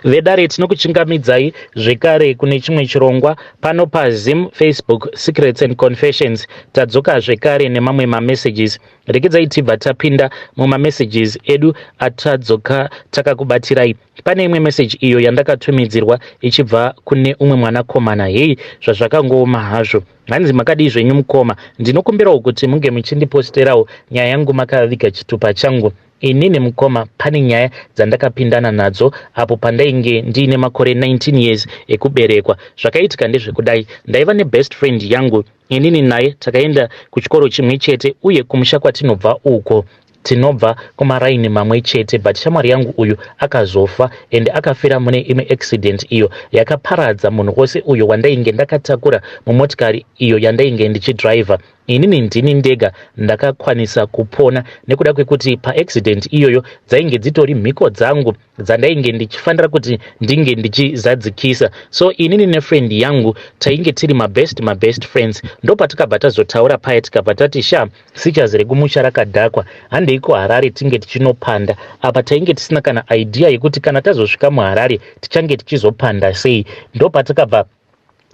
Vedare, tinokuchingamidzai zvekare kune chimwe chirongwa pano paZim Facebook Secrets and Confessions. Tadzoka zvekare nemamwe mamessages. Regedzai tibva tapinda mumamessages edu atadzoka takakubatirai. Pane imwe message iyo yandakatumidzirwa ichibva kune umwe mwanakomana. Hei, zvazvakangooma hazvo. Hanzi, "Makadii zvenyu mukoma? Ndinokumbirawo kuti munge muchindiposterawo nyaya yangu makaviga chitupa changu. Inini mukoma, pane nyaya dzandakapindana nadzo apo pandainge ndiine makore 19 years ekuberekwa. Zvakaitika ndezvekudai: ndaiva nebest friend yangu. Inini naye takaenda kuchikoro chimwe chete, uye kumusha kwatinobva uko tinobva kumaraini mamwe chete. But shamwari yangu uyu akazofa, ende akafira mune imwe accident iyo yakaparadza munhu wose uyo wandainge ndakatakura mumotikari iyo yandainge ndichidhiraivha. Inini ndini ndega ndakakwanisa kupona nekuda kwekuti paaccident iyoyo dzainge dzitori mhiko dzangu dzandainge ndichifanira kuti ndinge ndichizadzikisa. So inini nefriend yangu tainge tiri mabest friends. Ndopatikabva tazotaura paya, tikabva tati, 'Sha, sichazi rekumusha rakadhakwa, handeiko Harare tinge tichinopanda.' Apa tainge tisina kana idea yekuti kana tazosvika muHarare tichange tichizopanda sei. Ndopatakabva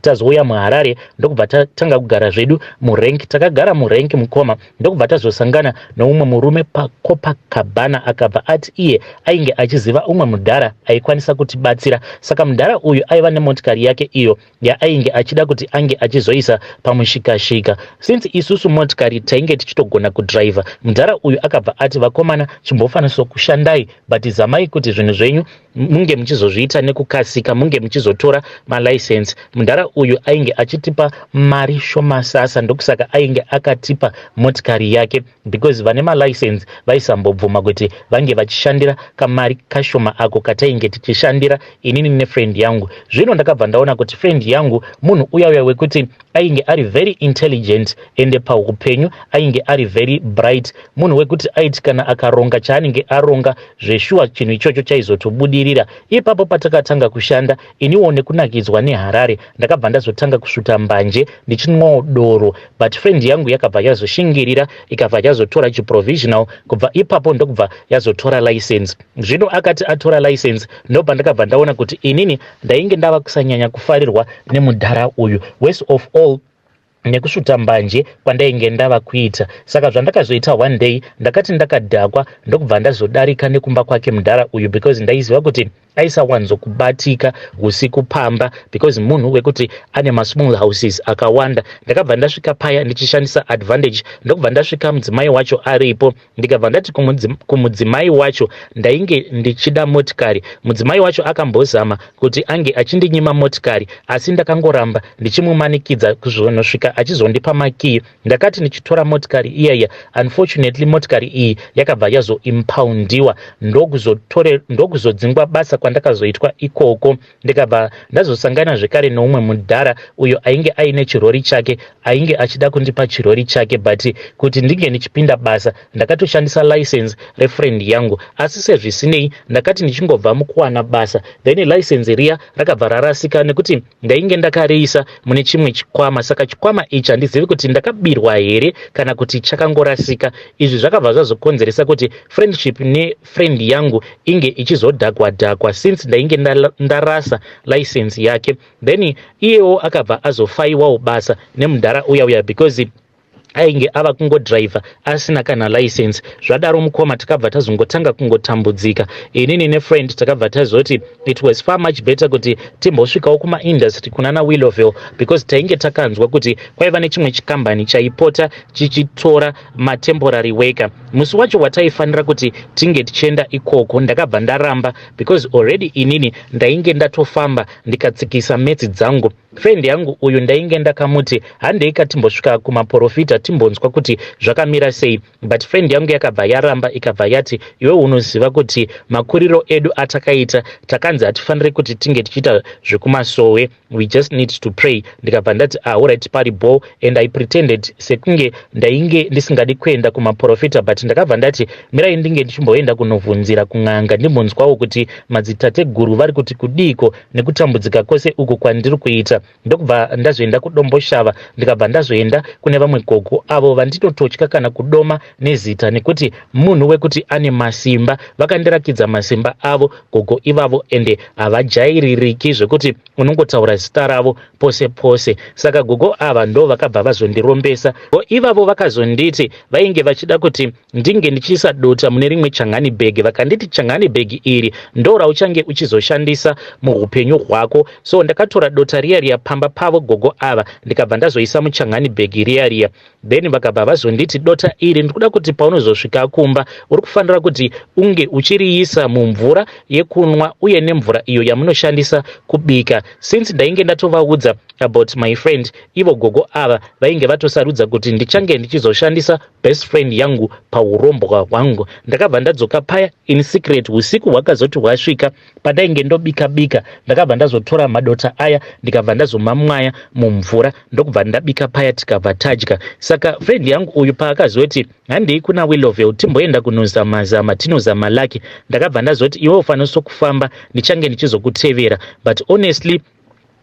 tazouya muHarare, ndokubva tatanga kugara zvedu murank. Takagara murank mukoma, ndokubva tazosangana noumwe murume paCopacabana. Akabva ati iye ainge achiziva umwe mudhara aikwanisa kutibatsira. Saka mudhara uyu aiva nemotikari yake iyo yaainge achida kuti ange achizoisa pamushikashika. Since isusu motikari tainge tichitogona kudhiraivha, mudhara uyu akabva ati, 'Vakomana, chimbofanisa kushandai, but zamai kuti zvinhu zvenyu munge muchizozviita nekukasika, munge muchizotora malicense.' Mudhara uyu ainge achitipa mari shoma sasa, ndokusaka ainge akatipa motikari yake, because vane malicense vaisambobvuma kuti vange vachishandira kamari kashoma ako katainge tichishandira inini nefriend yangu. Zvino ndakabva ndaona kuti friend yangu munhu uya uya wekuti ainge ari very intelligent, ende paupenyu ainge ari very bright, munhu wekuti aiti kana akaronga chaanenge aronga, zveshuwa chinhu ichocho chaizotobudirira. Ipapo patakatanga kushanda, iniwo nekunakidzwa neHarare ndakabva ndazotanga kusvuta mbanje ndichinwawo doro. But friend yangu yakabva yazoshingirira, ikabva yazotora chiprovisional. Kubva ipapo ndokubva yazotora license. Zvino akati atora license, ndobva ndakabva ndaona kuti inini ndainge ndava kusanyanya kufarirwa nemudhara uyu, worst of all nekusvuta mbanje kwandainge ndava kuita. Saka zvandakazoita, one day ndakati ndakadhakwa, ndokubva ndazodarika nekumba kwake mudhara uyu, because ndaiziva kuti aisawanzokubatika usiku pamba, because munhu wekuti ane masmall houses akawanda. Ndakabva ndasvika paya ndichishandisa advantage, ndokubva ndasvika mudzimai wacho aripo. Ndikabva ndati kumudzimai wacho ndainge ndichida motikari. Mudzimai wacho akambozama kuti ange achindinyima motikari, asi ndakangoramba ndichimumanikidza kuzonosvika achizondipa makiyi. Ndakati ndichitora motikari iyaiya, unfortunately motikari iyi yakabva yazoimpoundiwa, ndokuzodzingwa basa kwandakazoitwa ikoko. Ndikabva ndazosangana zvekare neumwe mudhara uyo ainge aine chirori chake, ainge achida kundipa chirori chake, but kuti ndinge ndichipinda basa ndakatoshandisa license refriend yangu. Asi sezvisinei, ndakati ndichingobva mukuwana basa, then license riya rakabva rarasika, nekuti ndainge ndakariisa mune chimwe chikwama. Saka chikwama ichi handizivi kuti ndakabirwa here kana kuti chakangorasika. Izvi zvakabva zvazokonzeresa kuti friendship nefriend yangu inge ichizodhakwa dhakwa, since ndainge ndarasa license yake. Then iyewo akabva azofaiwawo basa nemudhara uya uya, because ainge ava kungodhiraivha asina kana license. Zvadaro mukoma, takabva tazongotanga kungotambudzika inini nefriend. Takabva tazoti it was far much better kuti timbosvikawo kumaindustry kunana Willowville, because tainge takanzwa kuti kwaiva nechimwe chikambani chaipota chichitora matemporary worker. Musi wacho wataifanira kuti tinge tichienda ikoko, ndakabva ndaramba, because already inini ndainge ndatofamba ndikatsikisa metsi dzangu. Friend yangu uyu ndainge ndakamuti, "Handei katimbosvika kumaprofita, timbonzwa kuti zvakamira sei." But friend yangu yakabva yaramba, ikabva yati, "Iwe unoziva kuti makuriro edu atakaita, takanzi hatifaniri kuti tinge tichiita zvekumasowe. We just need to pray." Ndikabva ndati, "Alright, pari ball." And I pretended sekunge ndainge ndisingadi kuenda kumaprofita, but ndakabva ndati, "Mirai ndinge ndichimboenda kunovhunzira kun'anga, ndimbonzwawo kuti madzitateguru vari kuti kudiko nekutambudzika kwose uku kwandiri kuita." Ndokubva ndazoenda kuDomboshava, ndikabva ndazoenda kune vamwe gogo avo vandinototya kana kudoma nezita nekuti munhu wekuti ane masimba. Vakandirakidza masimba avo gogo ivavo, ende havajaiririki zvekuti unongotaura zita ravo pose pose. Saka gogo ava ndo vakabva vazondirombesa. Ivavo vakazonditi vainge vachida kuti ndinge ndichiisa dota mune rimwe changani bhegi. Vakanditi changani bhegi iri ndo rauchange uchizoshandisa muupenyu hwako. So ndakatora dota riya riya pamba pavo gogo ava, ndikabva ndazoisa muchangani bhegi riya riya. Then vakabva vazonditi, "Dota iri ndikuda kuti paunozosvika kumba uri kufanira kuti unge uchiriisa mumvura yekunwa uye nemvura iyo yamunoshandisa kubika." Since ndainge ndatovaudza about my friend, ivo gogo ava vainge vatosarudza kuti ndichange ndichizoshandisa best friend yangu paurombwa hwangu. Ndakabva ndadzoka paya in secret. Usiku hwakazoti hwasvika, pandainge ndobika bika, ndakabva ndazotora madota aya, ndikabva ndazomamwaya mumvura, ndokubva ndabika paya, tikabva tadya. Saka friend yangu uyu paakazoti, "Handei kuna Willowvale, timboenda kunozamazama, tinozama luck," ndakabva ndazoti, "Iwe ufanisa kufamba, ndichange ndichizokutevera." But honestly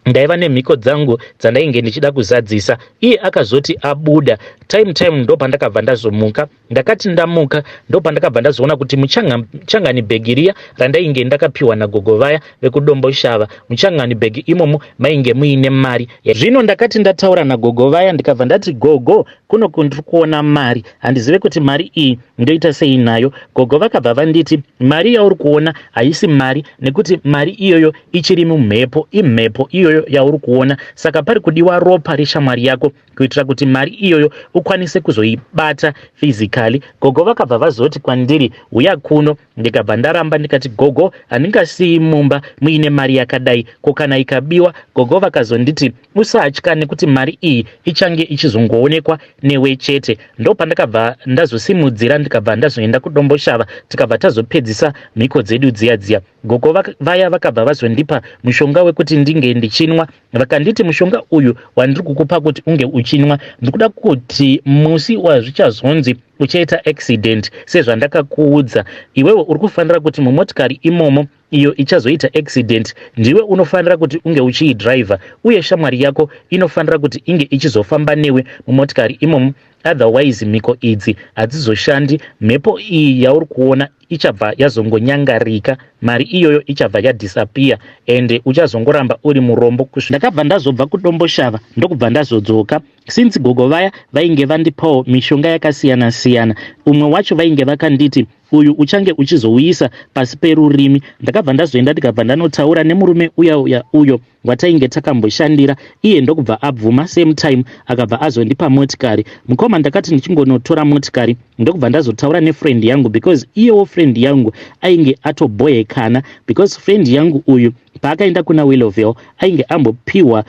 ndaiva nemhiko dzangu dzandainge ndichida kuzadzisa. Iye akazoti abuda time time, ndo pandakabva ndazomuka. Ndakati ndamuka, ndo pandakabva ndazoona kuti muchangani bhegi riya randainge ndakapiwa nagogo vaya vekuDomboshava, muchangani bhegi imomo mainge muine mari. Zvino ndakati ndataura nagogo vaya, ndikabva ndati, "Gogo, kuno kundiri kuona mari, handizive kuti mari iyi ndoita sei nayo." Gogo vakabva vanditi, "Mari yauri kuona haisi mari, nekuti mari iyoyo ichiri mumhepo, imhepo iyoyo yauri kuona. Saka pari kudiwa ropa reshamwari yako kuitira kuti mari iyoyo ukwanise kuzoibata physically." Gogo vakabva vazoti kwandiri, "Uya kuno." Ndikabva ndaramba, ndikati, "Gogo, handingasiyi mumba muine mari yakadai, ko kana ikabiwa?" Gogo vakazonditi, "Usatya, nekuti mari iyi ichange ichizongoonekwa newe chete." Ndo pandakabva ndazosimudzira, ndikabva ndazoenda kuDomboshava, tikabva tazopedzisa mhiko dzedu dziya dziya. Gogo vaya vakabva vazondipa mushonga wekuti ndinge ndichinwa. Vakanditi, "Mushonga uyu wandiri kukupa kuti unge uchinwa, ndikuda kuti musi wazvichazonzi uchaita accident sezvandakakuudza, iwewe uri kufanira kuti mumotikari imomo iyo ichazoita accident ndiwe unofanira kuti unge uchiidhiraivha, uye shamwari yako inofanira kuti inge ichizofamba newe mumotikari imomo. Otherwise mhiko idzi hadzizoshandi. Mhepo iyi yauri kuona ichabva yazongonyangarika, mari iyoyo ichabva yadisappear, ende uchazongoramba uri murombo." Ndakabva ndazobva kuDomboshava, ndokubva ndazodzoka. Since gogo vaya vainge vandipawo mishonga yakasiyana-siyana, umwe wacho vainge vakanditi uyu uchange uchizouisa pasi perurimi. Ndakabva ndazoenda, ndikabva ndanotaura nemurume uya uya uyo watainge takamboshandira. Iye ndokubva abvuma. Same time akabva azondipa motikari. Mukoma, ndakati ndichingonotora motikari, ndokubva ndazotaura nefriend yangu, because iyewo friend yangu ainge atobhohekana, because friend yangu uyu paakaenda kuna Willowvale ainge ambopiwa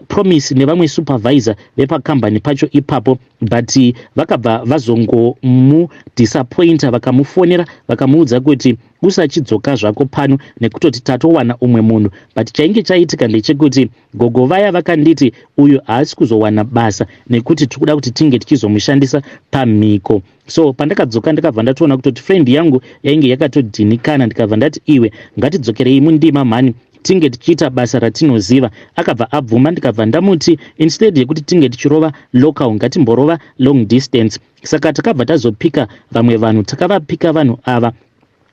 promise nevamwe supervisor vepakambani pacho ipapo, but vakabva vazongomudisappointa. Vakamufonera, vakamuudza kuti, "Usachidzoka zvako pano, nekutoti tatowana umwe munhu." But chainge chaitika ndechekuti gogo vaya vakanditi uyu haasi kuzowana basa nekuti tikuda kuti tinge tichizomushandisa pamhiko. So pandakadzoka, ndakabva ndatoona kutoti friend yangu yainge yakatodhinikana. Ndikabva ndati, "Iwe, ngatidzokerei mundima mhani, tinge tichiita basa ratinoziva." Akabva abvuma. Ndikabva ndamuti, "Instead yekuti tinge tichirova local, ngatimborova long distance." Saka takabva tazopika vamwe vanhu, takavapika vanhu ava,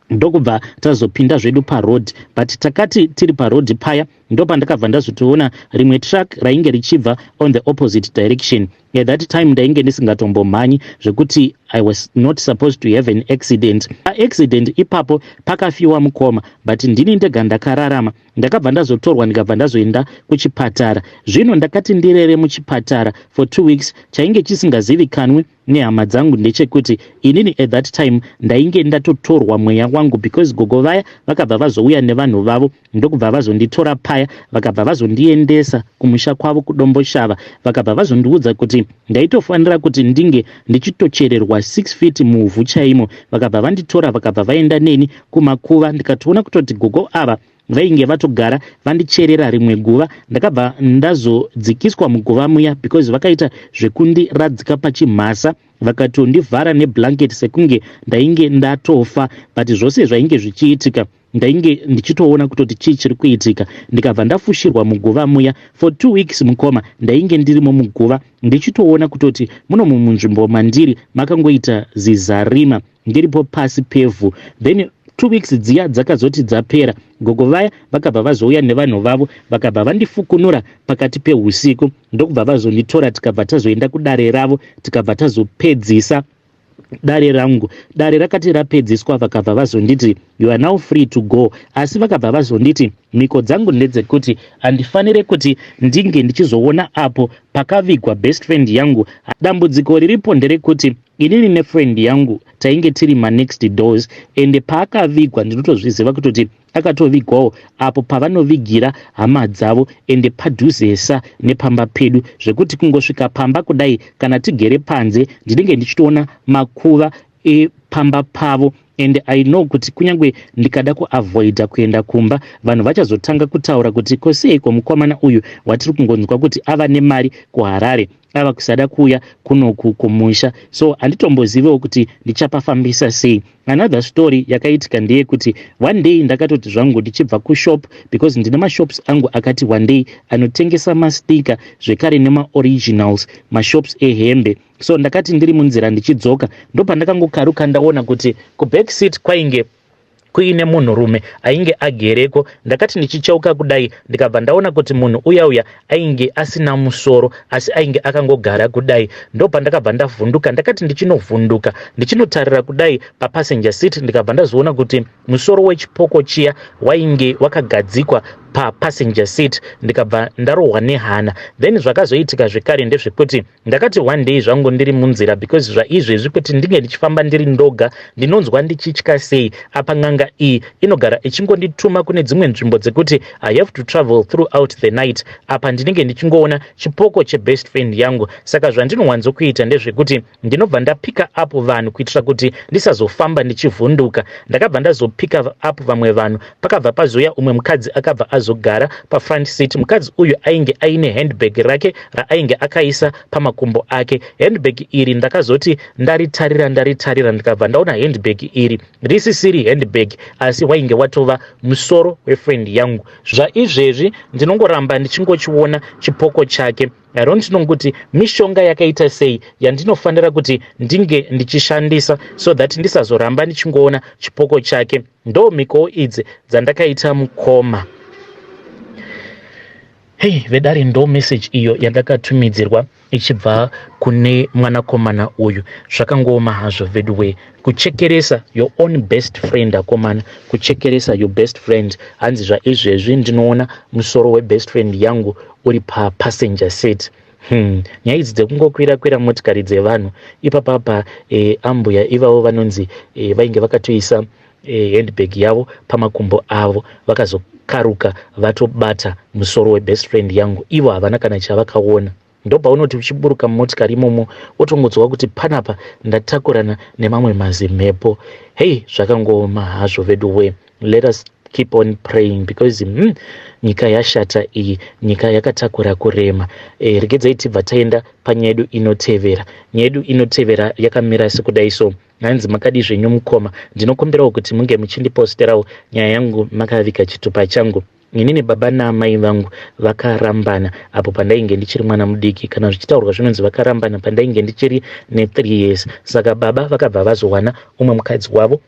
ndokubva tazopinda zvedu paroad. But takati tiri paroad paya, ndopandakabva ndazotoona rimwe truck rainge richibva on the opposite direction. At that time ndainge ndisingatombomhanyi zvekuti I was not supposed to have an accident. Paaccident ipapo pakafiwa mukoma, but ndini ndega ndakararama. Ndakabva ndazotorwa, ndikabva ndazoenda kuchipatara. Zvino ndakati ndirere muchipatara for 2 weeks. Chainge chisingazivikanwi nehama dzangu ndechekuti inini at that time ndainge ndatotorwa mweya wangu, because gogo vaya vakabva vazouya nevanhu vavo, ndokubva vazonditora paya, vakabva vazondiendesa kumusha kwavo kuDomboshava. Vakabva vazondiudza kuti ndaitofanira kuti ndinge ndichitochererwa 6 feet muvhu chaimo. Vakabva vanditora, vakabva vaenda neni kumakuva. Ndikatoona kutoti gogo ava Vainge vatogara vandicherera rimwe guva. Ndakabva ndazodzikiswa muguva muya because vakaita zvekundiradzika pachimhasa, vakatondivhara neblanket sekunge ndainge ndatofa, but zvose zvainge zvichiitika ndainge ndichitoona kutoti chii chiri kuitika. Ndikabva ndafushirwa muguva muya for 2 weeks. Mukoma, ndainge ndirimo muguva ndichitoona kutoti munomu munzvimbo mandiri makangoita zizarima, ndiripo pasi pevhu. Then 2 weeks dziya dzakazoti dzapera, gogo vaya vakabva vazouya nevanhu vavo, vakabva vandifukunura pakati peusiku, ndokubva vazonditora, tikabva tazoenda kudare ravo, tikabva tazopedzisa dare rangu. Dare rakati rapedziswa, vakabva vazonditi, "You are now free to go." Asi vakabva vazonditi mhiko dzangu ndedzekuti handifanire kuti ndinge ndichizoona apo pakavigwa best friend yangu. Dambudziko riripo nderekuti inini nefriend yangu tainge tiri manext doors, ende paakavigwa ndinotozviziva kutoti akatovigwawo apo pavanovigira hama dzavo, ende padhuzesa nepamba pedu, zvekuti kungosvika pamba kudai, kana tigere panze, ndinenge ndichitoona makuva epamba pavo. And I know kuti kunyange ndikada kuavoida kuenda kumba, vanhu vachazotanga kutaura kuti koseiko mukomana uyu watiri kungonzwa kuti ava nemari kuHarare ava kusada kuuya kunoku kumusha. So handitombozivewo kuti ndichapafambisa sei. Another story yakaitika ndeyekuti one day ndakatoti zvangu ndichibva kushop, because ndine mashops angu akati one day anotengesa mastika zvekare nemaoriginals, mashops ehembe. So ndakati ndiri munzira ndichidzoka, ndopandakangokaruka ndaona kuti kuback seat kwainge kuine munhurume ainge agereko. Ndakati ndichicheuka kudai, ndikabva ndaona kuti munhu uya uya ainge asina musoro, asi ainge akangogara kudai. Ndopandakabva ndavhunduka. Ndakati ndichinovhunduka, ndichinotarira kudai papassenger seat, ndikabva ndazoona kuti musoro wechipoko chiya wainge wakagadzikwa papassenger seat. Ndikabva ndarohwa nehana. Then zvakazoitika zvekare ndezvekuti ndakati one day zvangu ndiri munzira, because zvaizvezvi kuti ndinge ndichifamba ndiri ndoga ndinonzwa ndichitya sei. Apa n'anga iyi inogara ichingondituma kune dzimwe nzvimbo dzekuti I have to travel throughout the night. Apa ndinenge ndichingoona chipoko chebest friend yangu. Saka zvandinowanzokuita ndezvekuti ndinobva ndapika up vanhu kuitira kuti ndisazofamba ndichivhunduka. Ndakabva ndazopika up vamwe vanhu. Pakabva pazouya umwe mukadzi, akabva azogara pafront seat. Mukadzi uyu ainge aine handbag rake raainge akaisa pamakumbo ake. Handbag iri ndakazoti ndaritarira, ndaritarira, ndikabva ndaona handbag iri risisiri handbag, asi wainge watova musoro wefriend yangu. Zvaizvezvi ndinongoramba ndichingochiona chipoko chake. I don't know kuti mishonga yakaita sei yandinofanira kuti ndinge ndichishandisa so that ndisazoramba ndichingoona chipoko chake. Ndo mhiko idzi dzandakaita, mukoma. Hei vedare, ndo message iyo yandakatumidzirwa ichibva kune mwanakomana uyu. Zvakangooma hazvo veduwe, kuchekeresa your own best friend. Akomana, kuchekeresa your best friend. Hanzi zvaizvezvi ndinoona musoro webest friend yangu uri papassenger seat. Nyaya idzi dzekungokwira kwira motikari dzevanhu ipapapa. Ambuya ivavo vanonzi vainge vakatoisa handbag yavo pamakumbo avo, vakazokaruka vatobata musoro webest friend yangu. Ivo havana kana chavakaona. Ndopaunoti uchiburuka mumotikari imomo, wotongonzwa kuti panapa ndatakurana nemamwe mazimhepo. Hei, zvakangooma hazvo veduwe. Let us keep on praying because nyika yashata iyi, nyika yakatakura kurema. Regedzai tibva taenda panyaya yedu inotevera. Nyaya yedu inotevera yakamira sekudai so. Hanzi, "Makadi zvenyu mukoma? Ndinokumbirawo kuti munge muchindiposterawo nyaya yangu makaviga chitupa changu. Inini baba naamai vangu vakarambana apo pandainge ndichiri mwana mudiki. Kana zvichitaurwa zvinonzi vakarambana pandainge ndichiri ne3 years. Saka baba vakabva vazowana umwe mukadzi wavo,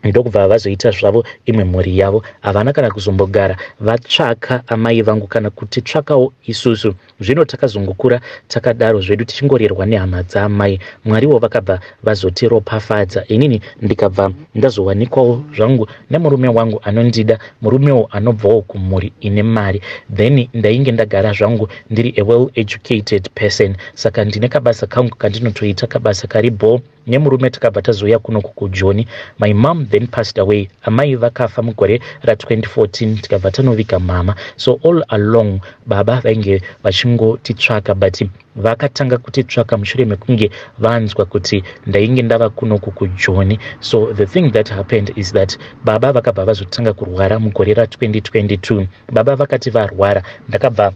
ndokubva vazoita zvavo imwe mhuri yavo. Havana kana kuzombogara vatsvaka amai vangu kana kuti tsvakawo isusu. Zvino takazongokura takadaro zvedu, tichingorerwa nehama dzaamai. Mwariwo vakabva vazotiropafadza, inini ndikabva ndazowanikwawo zvangu nemurume wangu anondida, murumewo anobvawo kumhuri ine mari. Then ndainge ndagara zvangu ndiri a well educated person, saka ndine kabasa kangu kandinotoita, kabasa kari bho. Nemurume takabva tazouya kunoku kuJoni. My mom then passed away, amai vakafa mugore ra2014, tikabva tanoviga mama. So all along baba vainge vachingotitsvaka, but vakatanga kutitsvaka mushure mekunge vanzwa kuti ndainge ndava kunoku kuJoni. So the thing that happened is that baba vakabva vazotanga kurwara mugore ra2022. Baba vakati varwara, ndakabva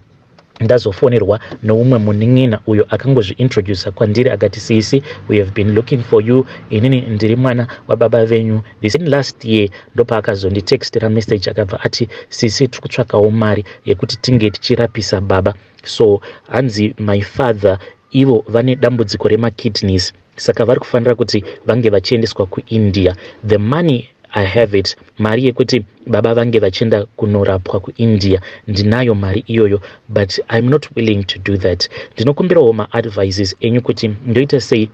ndazofonerwa noumwe munin'ina uyo akangozviintroduca kwandiri, akati, "Sisi, we have been looking for you. Inini ndiri mwana wababa venyu." This last year ndopaakazonditextira message, akabva ati, "Sisi, tiri kutsvakawo mari yekuti tinge tichirapisa baba." So hanzi my father ivo vane dambudziko remakidneys, saka vari kufanira kuti vange vachiendeswa kuIndia. The money, I have it. Mari yekuti baba vange vachienda kunorapwa kuIndia, ndinayo mari iyoyo, but I'm not willing to do that. Ndinokumbirawo maadvices enyu kuti ndoita sei.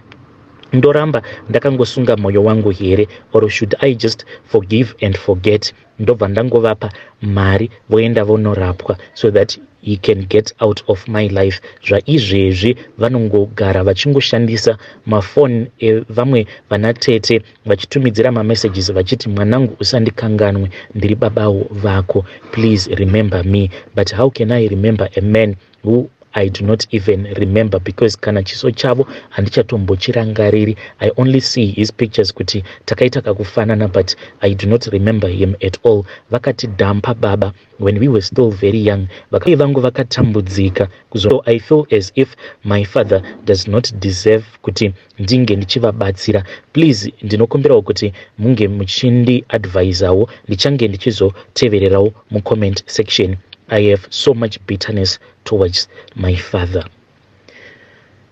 Ndoramba ndakangosunga mwoyo wangu here, or should I just forgive and forget, ndobva ndangovapa mari voenda vonorapwa so that he can get out of my life? Zvaizvezvi vanongogara vachingoshandisa mafoni evamwe vanatete vachitumidzira mamessages vachiti, "Mwanangu, usandikanganwe, ndiri babawo vako, please remember me." But how can I remember a man who I do not even remember? Because kana chiso chavo handichatombochirangariri. I only see his pictures kuti takaita kakufanana, but I do not remember him at all. Vakatidhampa baba when we were still very young. Vakai vangu vakatambudzika. So I feel as if my father does not deserve kuti ndinge ndichivabatsira. Please, ndinokumbirawo kuti munge muchindiadvisawo. Ndichange ndichizotevererawo mucomment section. I have so much bitterness towards my father.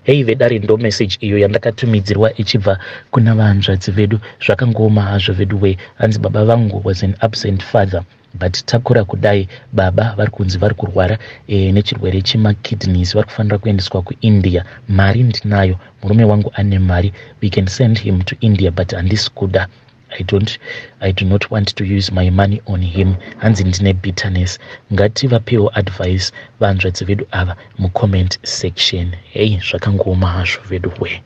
Hei vedare, ndo message iyo yandakatumidzirwa ichibva kuna vanzvadzi vedu. Zvakangooma hazvo vedu we. Hanzi baba vangu was an absent father, but takura kudai, baba vari kunzi vari kurwara nechirwere chemakidneys, vari kufanira kuendeswa kuIndia. Mari ndinayo, murume wangu ane mari, we can send him to India, but handisi kuda. I do not want to use my money on him. Hanzi ndine bitterness. Ngativapewo advice vanzvadzi vedu ava mucomment section. Hei, zvakangooma hazvo vedu we.